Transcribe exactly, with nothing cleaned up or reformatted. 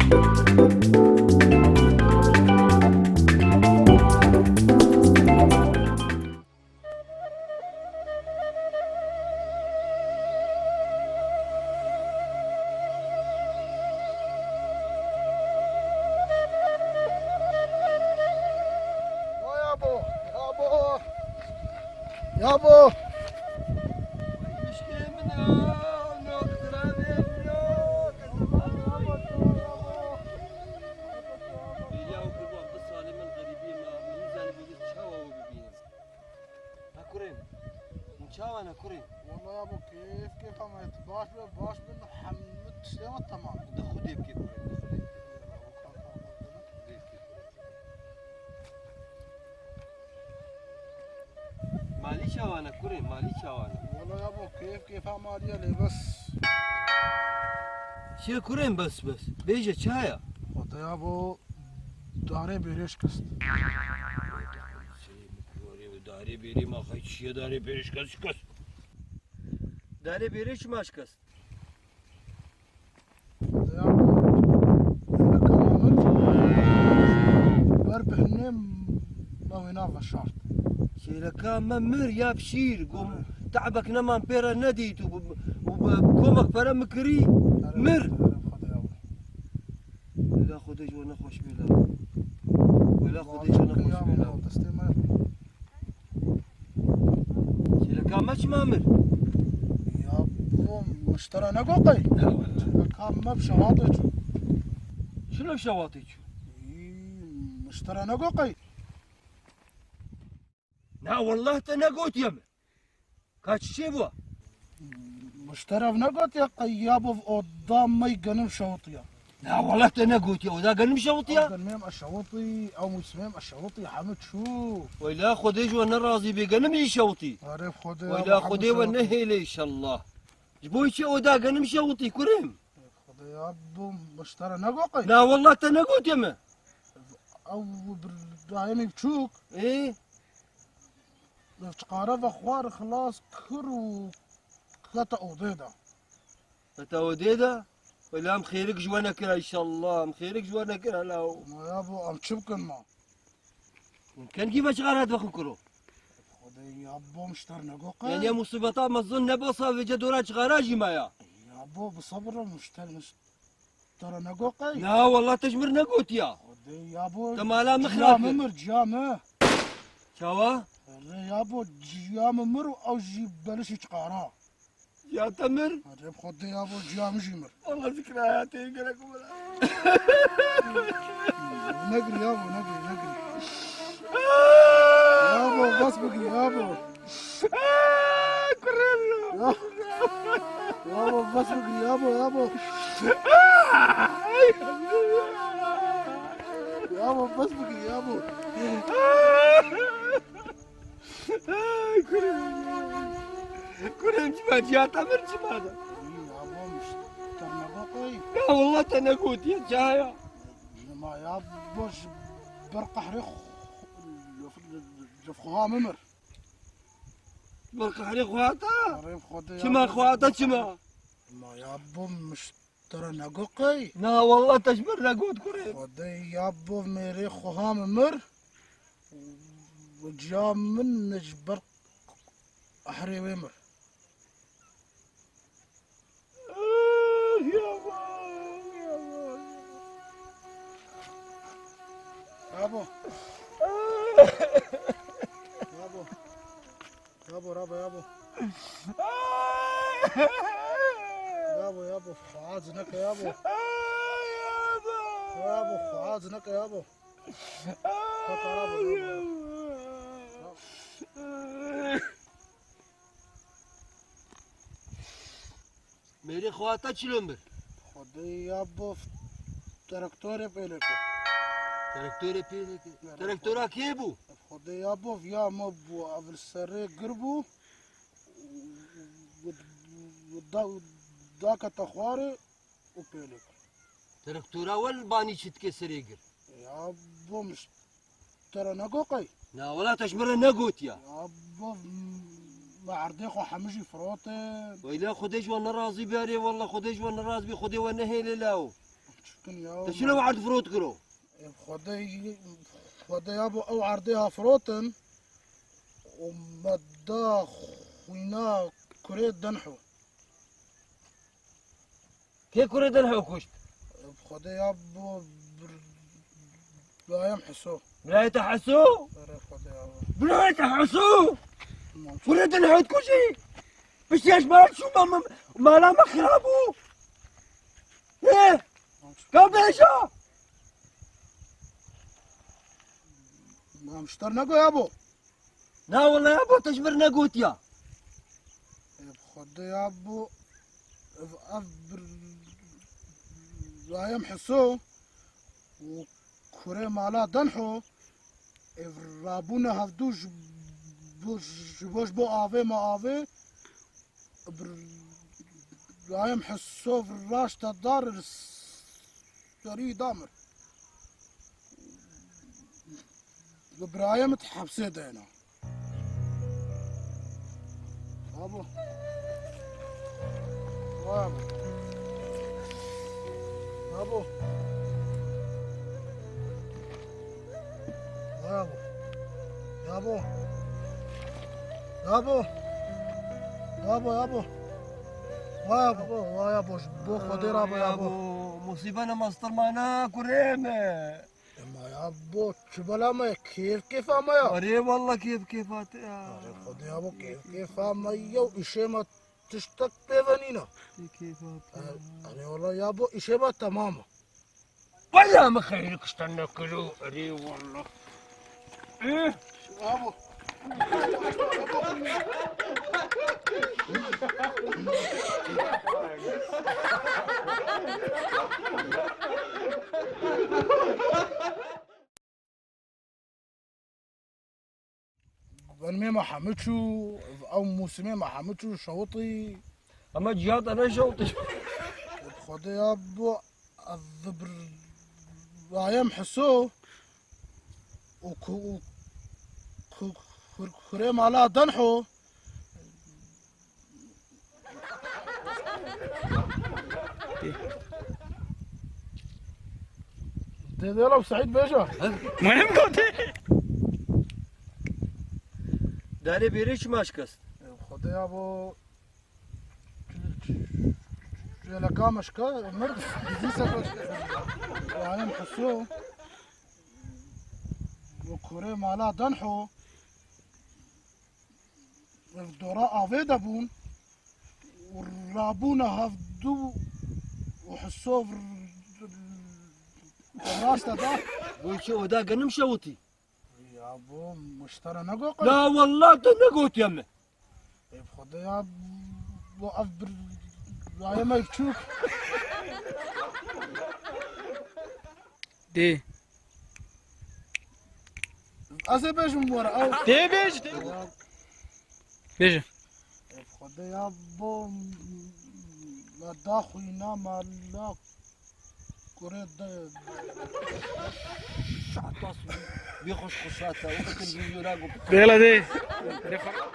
Vay abo, abo. Yabo. Bêriya û kurban, bi salê min xerîbiyê me, min zanî bû çawa wî bibînim. Ha kurê min. Hûn çawa ne kurê? Walla yabo kêf kêfa me ye. Tu baş be, baş bin, hemû tiştê me temam. Di Xwedê bikê kurê min. Xwedê bikê kurê min. Malî çawa ne kurê min, malî çawa ne? Walla yabo kêf kêfa malî ye lê bes. Çi kurê min bes bes? Bêje çi heye? Xwedê yabo darê bêrê şikest. Darê bêrê ma xey çiye darê bêrê şikest şikest. Darê bêrê çima şikest? Ber bi hinê me wêna veşart. Şêreka me mir ya bi şîr, got, te'bek neman pê re nedît û bi, û bi komek pere min kirî, mir. Wela Xwedê ji we nexweş bê la. Wela Xwedê ji we nexweş bê la. Destê me. Şêreka me çima mir? Ya bo, min ji te re negot qey? Ne wela. Şêreka me bi şewatê çû. Çilo bi şewatê çû? Î, min ji te re negot qey? Na wallah te negotiye min. Ka çi çê bû? Min ji te re negotiye qey yabo oda me genim şewitiye. Na wallah te negotiye oda genim şewitiye. Ew genim me şewitî, ew mûsmê me şewitî, hemû çû. Weyla Xwedê ji we nerazî bê, genim jî şewitî. Erê Xwedê. Weyla Xwedê we nehêle înşallah. Ji bo çi oda genim şewitî kurê min? Xwedê yabo min ji te re negot qey? Na wallah te negotiye min. Ew birayê min biçûk. Ê? Çiqara ve xwar xilas kir û kete odê de. Kete odê de? Wela em xêrik ji we nekira înşallah. Em xêrik ji we nekira law. Ma yabo em çi bikin ma? Hûn kengî ve çiqara dixin kuro? Xwedê yabo min ji te re negot qey? Yani em musîbeta mezin nebasa vêce dora çiqara jî me ya. Yabo bi sebir re min ji te re Te re negot qey? Na, wallah te ji mir negotiya. Xwedê yabo. Te mala min xirab kir. Ciya min mir, ciya min. Çawa? Erê yabo, ciya min mir û ew jî belişî çiqara. Ciya te mir? Erê bi Xwedê yabo, ciya min jî mir. Wallah zikra ya te gerek bira. Negir yabo, negir, negir. Yabo, bas bigir yabo. Aa, kurê min. Ya. Yabo, bas bigir, yabo, yabo. Yabo, bas bigir, yabo. Ay, kurê min. Kurê min çima ciya te mir çima da? Yabo, min ji te re negot qey? Ya wallah te negotiye, çaya. Ma yabo ji ber qehrê xwe, ji xwe min mir. Ber qehrê xwe hata? Erê bi Xwedê ya. Çima xwe hata, çima? Ma yabo min ji te re negot qey? Na, wallah te ji min negot kurê. Xwedê yabo mêrê xweha min mir. Û ciya min ji ber qehrê wê mir. Ah, yabo, yabo. Yabo. Yabo. Yabo, yabo, yabo. Yabo, yabo, xwaz neke yabo. Yabo, xwaz neke yabo. Kaka yabo, yabo. Mêrê xwe hata çilo mir? Xwedê yabo traktorê pêleke. Traktorê pêleke? Traktora kê bû? Xwedê yabo viya me bû, ev li serê gir bû. Da, dakete xwarê û pêleke. Traktora wel banî çi dike serê gir? Yabo min ji te re negot qey? Na, wela te ji min re negotiya. Yabo, me erdê xwe hemû jî firotin. Weyla Xwedê ji we nerazî be, erê, wela Xwedê ji we nerazî be, Xwedê we nehêle lawo. Çikin ya. Te çi lew erd firot kiro? Xwedê, Xwedê ya bo ew erdê ha firotin û me da xwîna kurê Denho. Kê kurê Denho kuşt? Xwedê ya bo Birayem Heso. Birayê te Heso? Erê Xwedê ya bo. Birayê te Heso? Kurê Denho dikujî? Piştî ez mal çûm, ma-, ma-, mala me xirab bû. He? Ka bêja. Mam ji te re negoya bo? Na wele ya bo, te ji vir negotiya. Ê, bi Xwedê ya bo, ev, ev bir-, Birayem Heso û kurê mala Denho, ev rabûne hevdû ji bo, ji bo, ji bo avê me avê, Birayem Heso raşta dar serî damir. Li Birayem di hepsê de ne. Abo. Vay abo. Abo. Vay abo. Yabo. Yabo. Yabo, yabo. Vay abo, vay abo. Ji bo Xwedê re be yabo. Musîbe ne mastir mane kurê me. Ema yabo, çi bela me, kêf kêfa me ya. Erê, wallah kêf kêfa te ya. Erê, Xwedê yabo, kêf kêfa me ya û îşê me tiştek pê ve nîne. Tê kêfa te ya. Erê, wallah yabo, îşê me temam e. Wela min xeyrî kişte nekiro, erê wallah. Eh, abo. Venmê me hemû çû, ew mûsimê me hemû çû şewitî. Ama ciya te ne şewitî. Xwedê ya bo ez Birayem Heso û ku-, û ku-, kur-, kurê mala Denho. Dê dê law Seîd bêje. Muhim gotê. Darê bêrê çima şikest? Xwedê ya bo, çêleka me şika, mir dizî ser xwe şika. Ayem Heso, bo kurê mala Denho. Ev dora avê de bûn û rabûne hevdû û Heso raşta da. Bo çi oda genim şewitî? Ya bo miştera negotiye. La wallah te negotiye me. Ev Xwedê ya bo ev bir raya me çûk. Dê. Ez ê bêjim were, ew. Dê bêj, dê. Ya. Bêje. Ev Xwedê ya bo me daxwîna mala kurê de. Şahtas bî xweş xweşata. O fikir jî yora got. Bêla dê. Dê xwe-